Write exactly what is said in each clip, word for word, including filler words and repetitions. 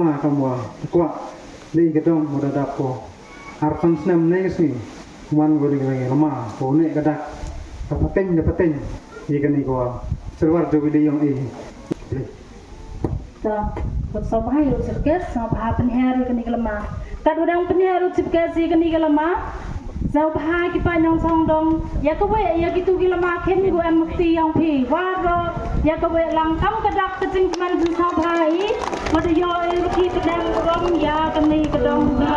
Kam wa kwah, dei ka dong wa da dap ko arphaw snem ne ka sngi, man ko dei ka lama ko ne ka dak, ka pateng, ka pateng, ya kani ko Silver Jubilee yong i. Ta, ko sngewbha ya u Chief Guest, sngewbha pynher ya kani ka lama. Kat wa dang pynher u Chief Guest ya kani ka lama, sngewbha ki paid nongchong dong, ya ka wei, ya kitu ki lama khem ko em mukti yong phi waroh, ya ka wei lang kam ka dak ka jingkmen sngewbha i. Mada yoh i ruki ka dang rom ya kani ka dong. Ya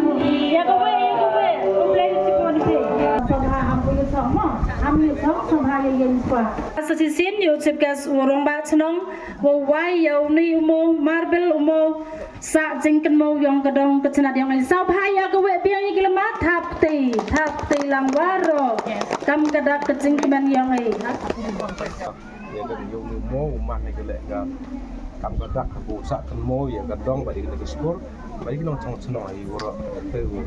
ka wei, ya ka wei, u Blei u chipon i phi. Sngewbha ham u ya chong mo, ham u ya chong, sngewbha ya ya i swa. Sa chisien ya u Chief Guest u rangbah chnong, wa wai ya u ni u mo, marble u mo, sa jingkynmaw yong ka dong ka chnat yong i. Sngewbha ya ka wei biang i ki lama, thap ti, thap ti lang waroh. Kam ka dak ka jingkmen yong i. Ya ka yoh u mo, u man i ka leh ka kam ka dak ka bu sa kynmaw ya ka dong, ba di ka leh ka skur, ba di ka nongchong chnong i waroh. Te u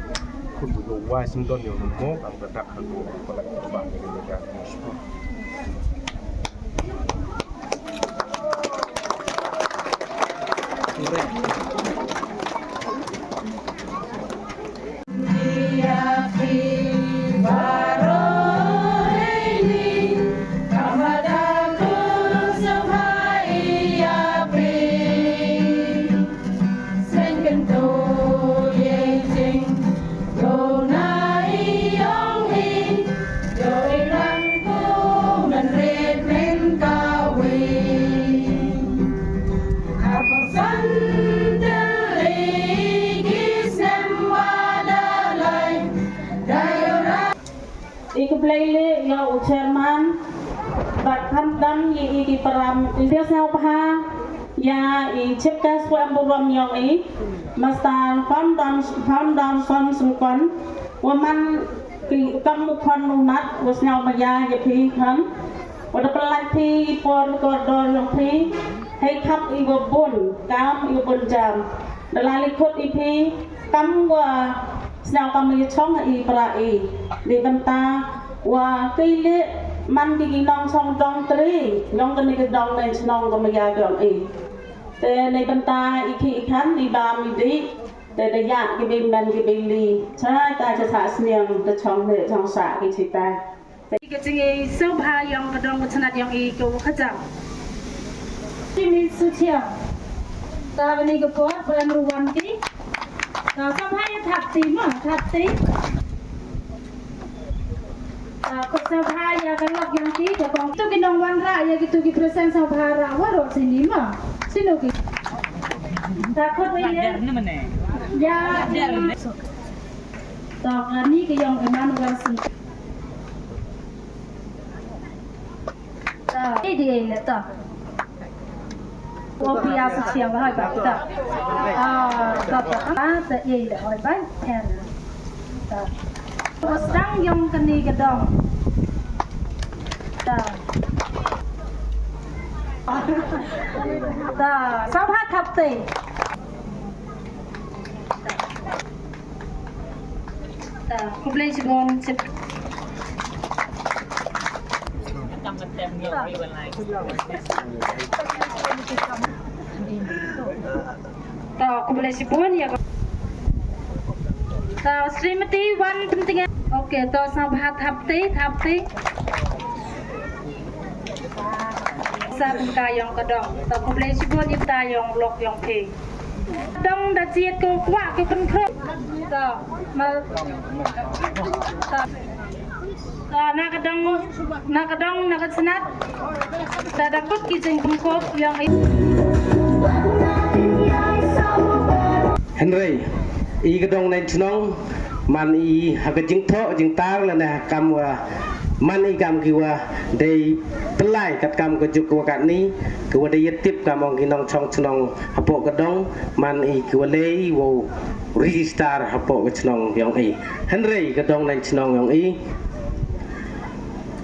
khut bu yoh wai sngdon yoh u mo, kam ka dak ka bu ka leh ka ba di ka leh ka skur. I khublei leh ya u chairman, bad khamtam ya i ki para, i sngewbha ya i Chief Guest wa em burom yong i, Mister Foundation, Foundation Sengkon, wa man ki kam u khon u mat, wa sngewbha ya ya phi kham. Wa da pynlait phi i por kordor yong phi, hei khap i wa bun kam i wa bun jam. Da la li khut i phi, kam wa sñiaw kam i chong i para i. Dei bynta wa ki leh man ki ki nongchong dong tre, yong kani ka dong Neiñchnong ka maya yong i. Te dei bynta i khih i khan i bam i dih, te da yah ki bei men ki bei li. Cha ta cha sah sniang, te chong leh chong sah ki chitai. Te ka jingïasngewbha yong ka dong ka chnat yong i ka wa khajiak. Ki mi su chiang. Ta kani ka por ba em ruwan ki. Ta sngewbha ya thap ti ma, thap ti. Ta ko sngewbha ya ka lok yong ki, ka kong. Tu ki nongwanrah ya ki tu ki present sngewbha rah waroh sini ma. Sino ki. Ta khot ya. Ya. Ta kani ka yong Emmanuel Sing. Ta, ei di ei le ta. Ko pia sa chiang la hai ba ta. Ah, ta ta. Ah, ta ei le hai ba. Em. Ta. Ko sdang yong kani ka dong. Ta. Ta, sngewbha thap te. Ta, khublei chibun, chip. Ta, khublei chibun ya. Ta, Srimati Wan Pyntingan. Okay, ta, sngewbha thap te, thap te. Sa bynta yong ka dong. Ta, khublei chibun ya bynta yong lok yong phi. Dong da jied ko kwah ki pynkhrup. Ta, ma, ta, ta, na ka dong, na ka dong, na ka chnat. Ta da kut ki jingpynkhrup yong i. Hynrei i ka dong Neiñchnong, man i ha ka jingthoh jingtar lane ha kam wa, man i kam ki wa dei pynlai kat kam ka juk wa katni, ki wa dei yatip kam ong ki nongchong chnong hapoh ka dong, man i ki wa lei wow register hapoh ka chnong yong i. Hynrei ka dong Neiñchnong yong i,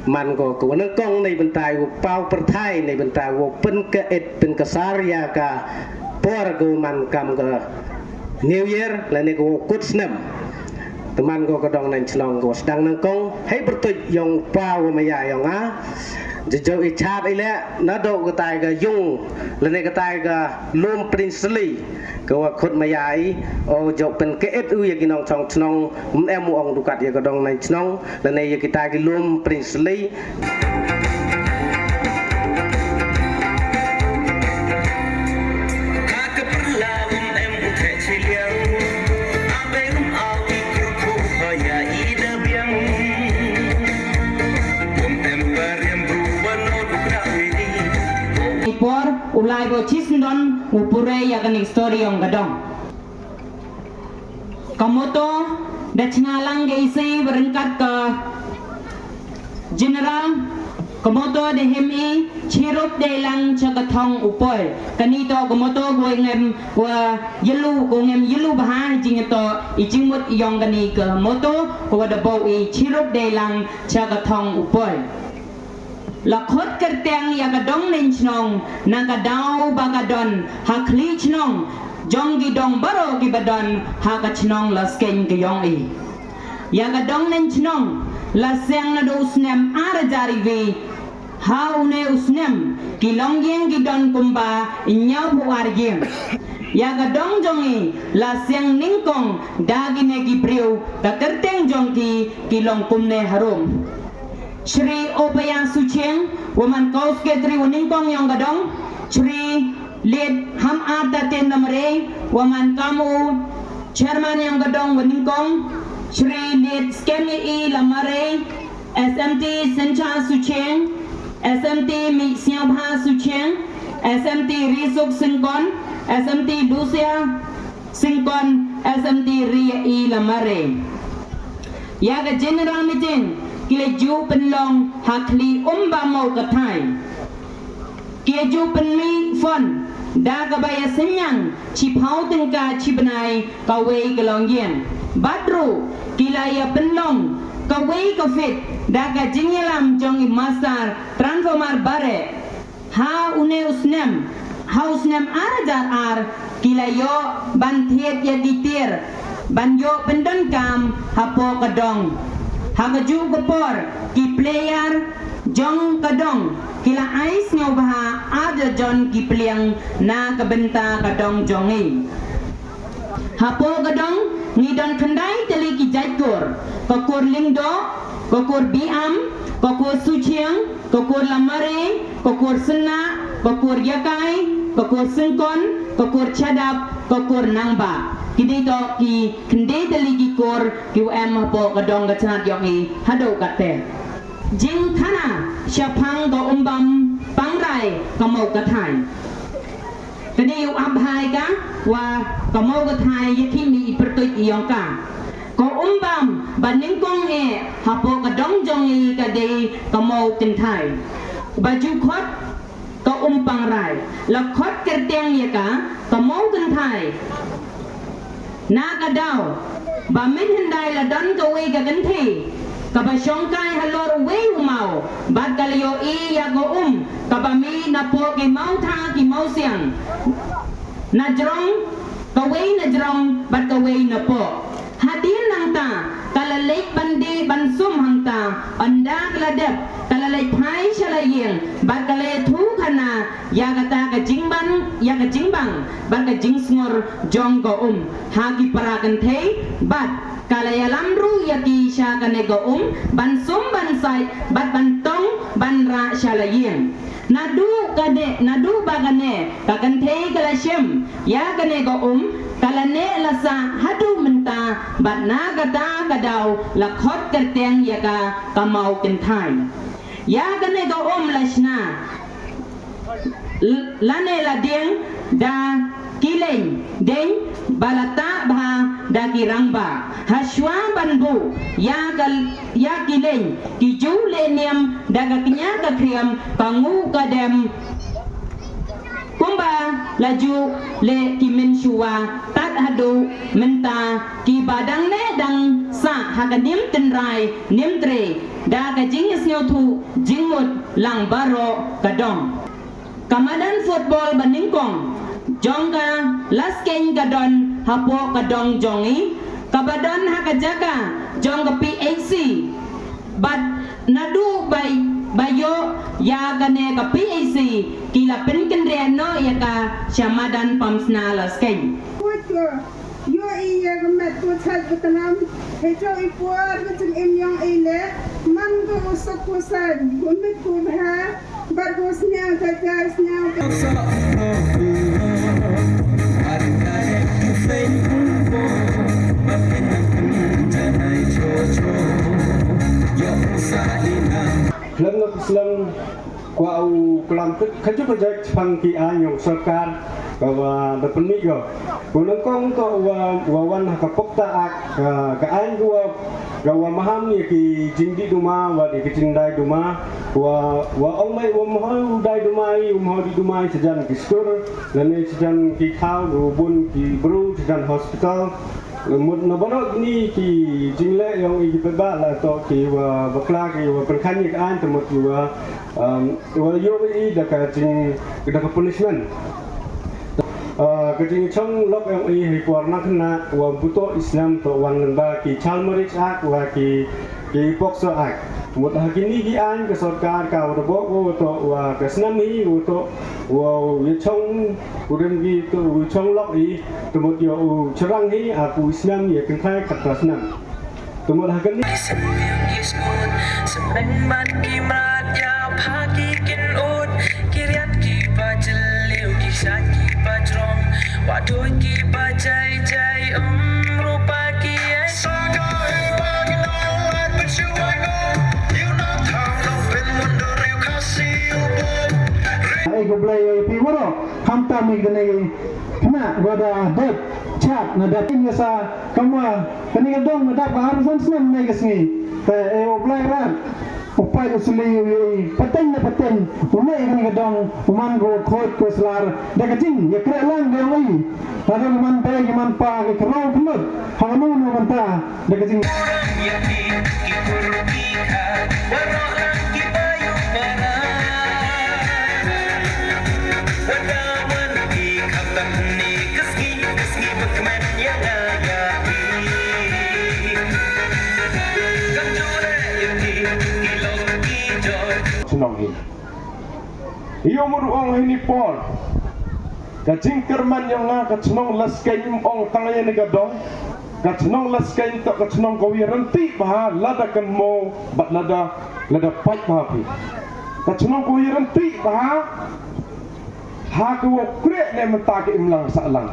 man ko ka wa nyngkong nei bynta i wow paw pyrthai, nei bynta wow pynka-et pynkasar ya ka por ka wa man kam ka New Year lane ka wow kut snem. Te man ko ka dong Neiñchnong ka wa sdang nyngkong, hei pyrtuit yong pa wa maya yong a. Jajooh i chaad i leh, nadooh katai ka yung, lane katai ka loom Princely, ka wa khut maya i, o jooh pynkyet u ya ki nongchong chnong, ym em u ong du kat ya ka dong neng chnong, lane ya kitai ki loom Princely. I por u lai bo chi syndon u pure ya kani ka story yong ka dong. Ka motto da chna lang ka i sei wa ryngkat ka General, ka motto da hem i, chirup dei lang cha ka thong u poi. Kani toh ka motto ko ngem wa yelu, ko ngem yelu bha i jingtoh i jingmut yong kani ka motto, ko wa da booh i chirup dei lang cha ka thong u poi. La khot kyrteng ya ka dong neng chnong, na ka daw ba ka don ha khlieh chnong, jong ki dong baroh ki ba don ha ka chnong Laskeiñ ka yong i. Ya ka dong neng chnong, la seng nadooh u snem ar hajar wi, ha une u snem, ki longyieng ki don kumba i ñiaw phaw ar yieng. Ya ka dong jong i, la seng nyngkong da kine ki briew, ka kyrteng jong ki, ki long kumne harum. Shri Opaya Suchieng, wa man ka u secretary wa nyngkong yong ka dong, Shri Late Hamartaten Lamare, wa man kam u chairman yong ka dong wa nyngkong, Shri Late Skemyei Lamare, S M T Syncha Suchieng, S M T Mihsniawbha Suchieng, S M T Risuk Syngkon, S M T Lucia Syngkon, S M T Ri i Lamare. Ya ka general meeting, ki la ju pynlong ha khlieh Umbam Mawkathai. Ki ju pynmih fund, da kaba ya synñiang, chiphaw tyngka chi bnai, ka wei ka longyieng. Bad ruh, ki la ya pynlong, ka wei ka field, da ka jingyalam jong i master transformer bareh. Ha une u snem, ha u snem ar hajar ar, ki la yoh ban thied ya ki tiar, ban yoh pyndonkam hapoh ka dong. Ha kajuh ka por, ki player jong ka dong, ki la ai sngewbha ar hajar jon ki pliang na ka bynta ka dong jong i. Hapoh ka dong, ngi don khyndai tylli ki jait kur, ka kur Lyngdoh, ka kur Biam, ka kur Suchieng, ka kur Lamare, ka kur Synah, ka kur Yakai, ka kur Syngkon, ka kur Chadap, ka kur Nangbah. Kini toh ki khyndai tylli ki kur, ki wa em hapoh ka dong ka chnat yong i, hadooh katte. Jingkhana, shaphang ka Umbam Pangrai, ka Mawkathai. Kani u ap bha i ka, wa ka Mawkathai ya khih mi i pyrtuit i yong ka. Ka Umbam, ba nyngkong e, hapoh ka dong jong i ka dei ka Mawkynthai. Ba ju khot, ka Umpangrai. La khot kyrteng ya ka, ka Mawkynthai. Na ka daw, ba mynhyndai la don ka wei ka kynthei, ka ba shongkai halor u wei u maw, bad ka la yoh i ya ka um, ka ba mih na poh ki mawtha ki mawsiang. Na jrong, ka wei na jrong, bad ka wei na poh. Hadien nangta, ka la leit ban dih ban sum hangta, ynda ka la dep, ka la leit phai sha la ïing, bad ka la ïathuh khana, ya kata ka jingbang, ya ka jingbang, bad ka jingsngur jong ka um, ha ki para kynthei, bad ka la ïalam ruh ya ki sha kane ka um, ban sum ban sait, bad ban tong, ban rah sha la ïing. Naduh kane, naduh ba kane, ka kynthei ka la shem, ya kane ka um, ka la neh la sah, haduh mynta, bad na kata ka daw, la khot kyrteng ya ka, ka Mawkynthai. Ya kane ka um la shna, l-, lane la dieng, da ki leiñ, deiñ, ba la tah bha, da ki rangbah. Hashwa ban buh, ya ka, ya ki leiñ, ki ju leh niam, da ka kñia ka khriam, ka nguh ka dem. Kumba la ju leh ki mynshuwa, tad haduh mynta, ki ba dang neh dang sah, ha ka niam tynrai, niam tre, da ka jingsngewthuh, jingmut, lang baroh, ka dong. Ka madan football ba nyngkong, jong ka Laskeiñ ka don, hapoh ka dong jong i, ka ba don ha ka jaka, jong ka P H C. Bad naduh bai, Ba yoh ya kane ka P H C ki la pynkynriah noh ya ka sha madan Pamsna Laskeiñ. Yoh i ya ka met ko chait ka tnam, hei chong i por ka jingim yong i le, man ko u suk ko saiñ, ko mit ko bha, bad ko sñiaw ka jai sñiaw ka. Khlem na slem kwah u klam kajooh kajooh chaphang ki aiñ yong sorkar, ka wa da pynmih ko. Ko nyngkong toh wa, wa wan ha ka POCTA Act, ka, ka aiñ ko wa, ka wa maham ya ki jingdih duma, wa dei ki jingdai duma, wa, wa ong mei wa maham dai duma i, wa maham dih duma i, sajan ki skur, lane sajan ki thaw, wa bun ki bru, sajan hospital. Mut na baroh kini ki jingleh yong i ki paidbah la toh ki wa bakla ki wa pynkhan ya ka aiñ, te mut ki wa, um, wa yoh i da ka jing, da ka punishment. Ah, ka jingchong lok yong i hei por na khynnah wa buto Islam toh wan lyngba ki Child Marriage Act wa ki, ki POCSO Act. Mut ha kini ki aiñ ka sorkar ka wa da bok wa toh wa ka snem hi wa toh wa ya chong u rim ki toh u chong lok i. Te mut yow u chyrang hi, a, poi snem ya kynthai khatphra snem. Te mut ha kani. Ki symbiang ki smun, symbiang man ki mrad ya pha ki kynut, ki riat ki ba jylliew, ki saiñ ki ba jrong, wa doi ki ba jai jai, um, rupa ki ai. Sa ka ai ba ki nong lat pynshwai ko, you know, thang nong pynmyndur, you can't see you, boom. Ai ko Blai, ai pi waroh. Khamtam i kani khynnah wa da dep chad na dap in ka sa kamwa kani ka dong na dap ka arphaw san snem na ka sngi. Te e u Blai Rat u pait u sli u yei pateng na pateng u leh kani ka dong u man ko khot ko slar da ka jing ya kreh lang da yong i. Lada ki man bei ki man pa ki kyrau khynlut ha ka nu nu bynta. Da ka jing. Chnong hi. Yow mut ong hini por. Ka jingkyrmen yong nga ka chnong Laskeiñ ym ong tang ya ni ka dong. Ka chnong Laskeiñ toh ka chnong kawa ya ryntih bha lada kynmaw bad lada, lada pait bha phi. Ka chnong kawa ya ryntih bha ha kawa kreh ne mynta ka imlang sahlang.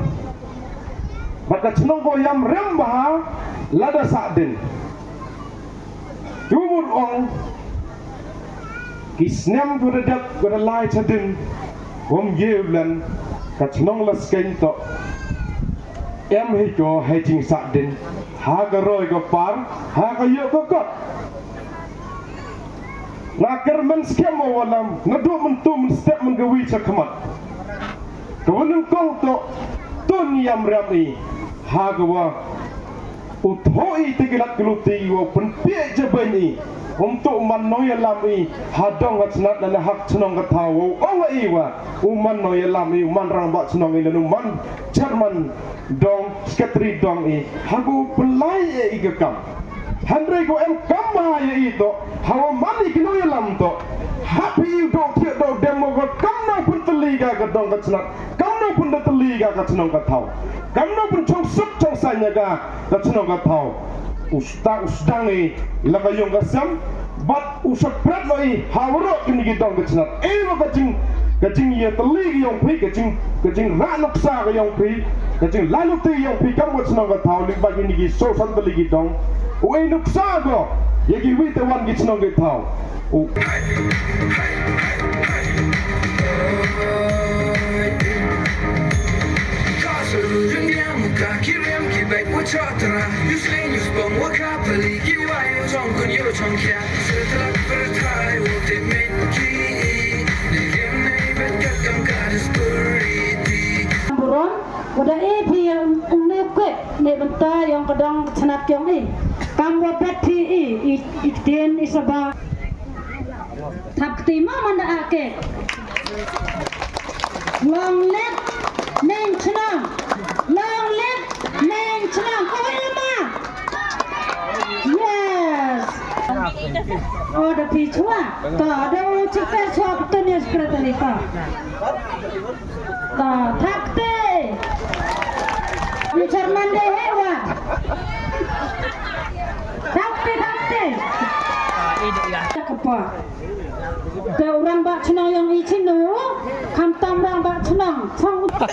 Bad ka chnong kawa yam rem bha lada sah dien. Yow mut ong ki snem ko da dep ko da lai chadien. Wom ye u blan ka chnong Laskeiñ toh em hi ko hei jingsah dien ha ka roi ka par, ha ka yoh ka kot. Nga kyrmen skhem wa lam, nga duh mynta mynstep mynkawi chakhmat. Kawa nyngkong toh, tun yam rem i ha kawa u thoh i te ki lad ki luti wa pynpih jabeiñ i. Um toh man nongyalam i ha dong ha chnat lane ha chnong ka thaw, wa ong i wa u man nongyalam i, u man rangbah chnong i lane u man chairman dong, secretary dong i ha kawa pynlai i ka kam. Hynrei ko em kam bha ya i toh, hawa man i ki nongyalam toh, hap i u doh thiah doh dem wa kam nang pyntylli ka ka dong ka chnat, kam nang pyntylli ka ka chnong ka thaw, kam nang pynchong suk chong saiñ ya ka ka chnong ka thaw. U sdang, u sdang i la ka yong ka sem, bad u separate noh i ha waroh kini ki dong ka chnat. E wa ka jing, ka jingyatylli ka yong phi, ka jing, ka jingrah nuksa ka yong phi, ka jinglai luti yong phi kam ka chnong ka thaw lyngba kini ki soo san tylli ki dong. U e nuksa ko ya kiwi te wan ki chnong ki thaw. U Burom, wa da e phi ya u, u ne u kwet ne bynta yong ka dong ka chnat yong i. Kam wa bet phi i, i, i ktien i saba. Thap kti mo man da a ke. Long live Nongchnong. Long live Nongchnong. Awe lama. Yes. O, da phi chwa. To, da u chief guest chwa, ptun ya secretary to. To, thak kti. U chairman de he wa. Thak kti, thak kti. Ka pa. Te u rangbah chnong yong i chinu, khamtam rangbah chnong, chong ta,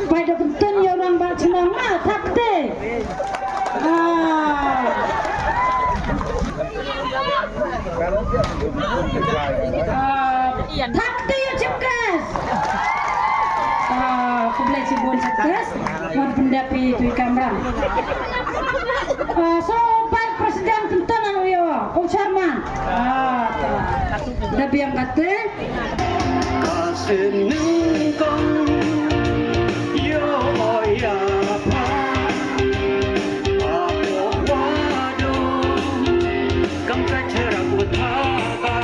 pai da pynten ya u rangbah chnong, ma, thak kti. Ah. Ah, thak kti ya chief guest. Ah, khublei chibun chief guest. Wat pyndep i tu i kamra. Ah, so, vice president pynten anu ya, u chairman. Ah, ta. Da biang kate. Ka snyngkong yo ya pa, apo wado, kam ka chera ku thapa.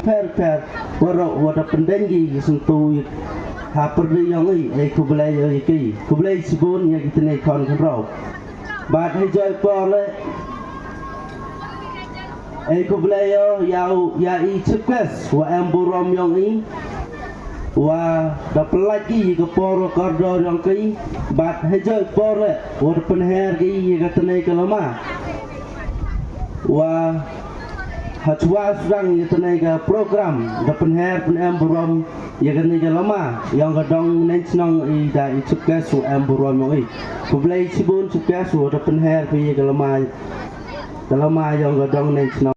Pher pher, waroh wa da pyndeng ki ki syntu ha pyrdi yong i, e khublei ya ki, khublei chibun ya ki tynne khon khynraw. Bad hei joi por le, e khublei ya, ya u, ya i chief guest wa em burom yong i, wa da pynlait ki ya ka por wa kordor yong ki, bad hei joi por le, wa da pynher ki ya ka tynne ka lama. Wa hachwa sdang ya tynne ka program, da pynher pynem burom ya kani ka lama yong ka dong neng chnong i da i chief guest wa em burom yong i. Khublei chibun chief guest wa da pynher phi ya ka lama, ka lama yong ka dong neng chnong.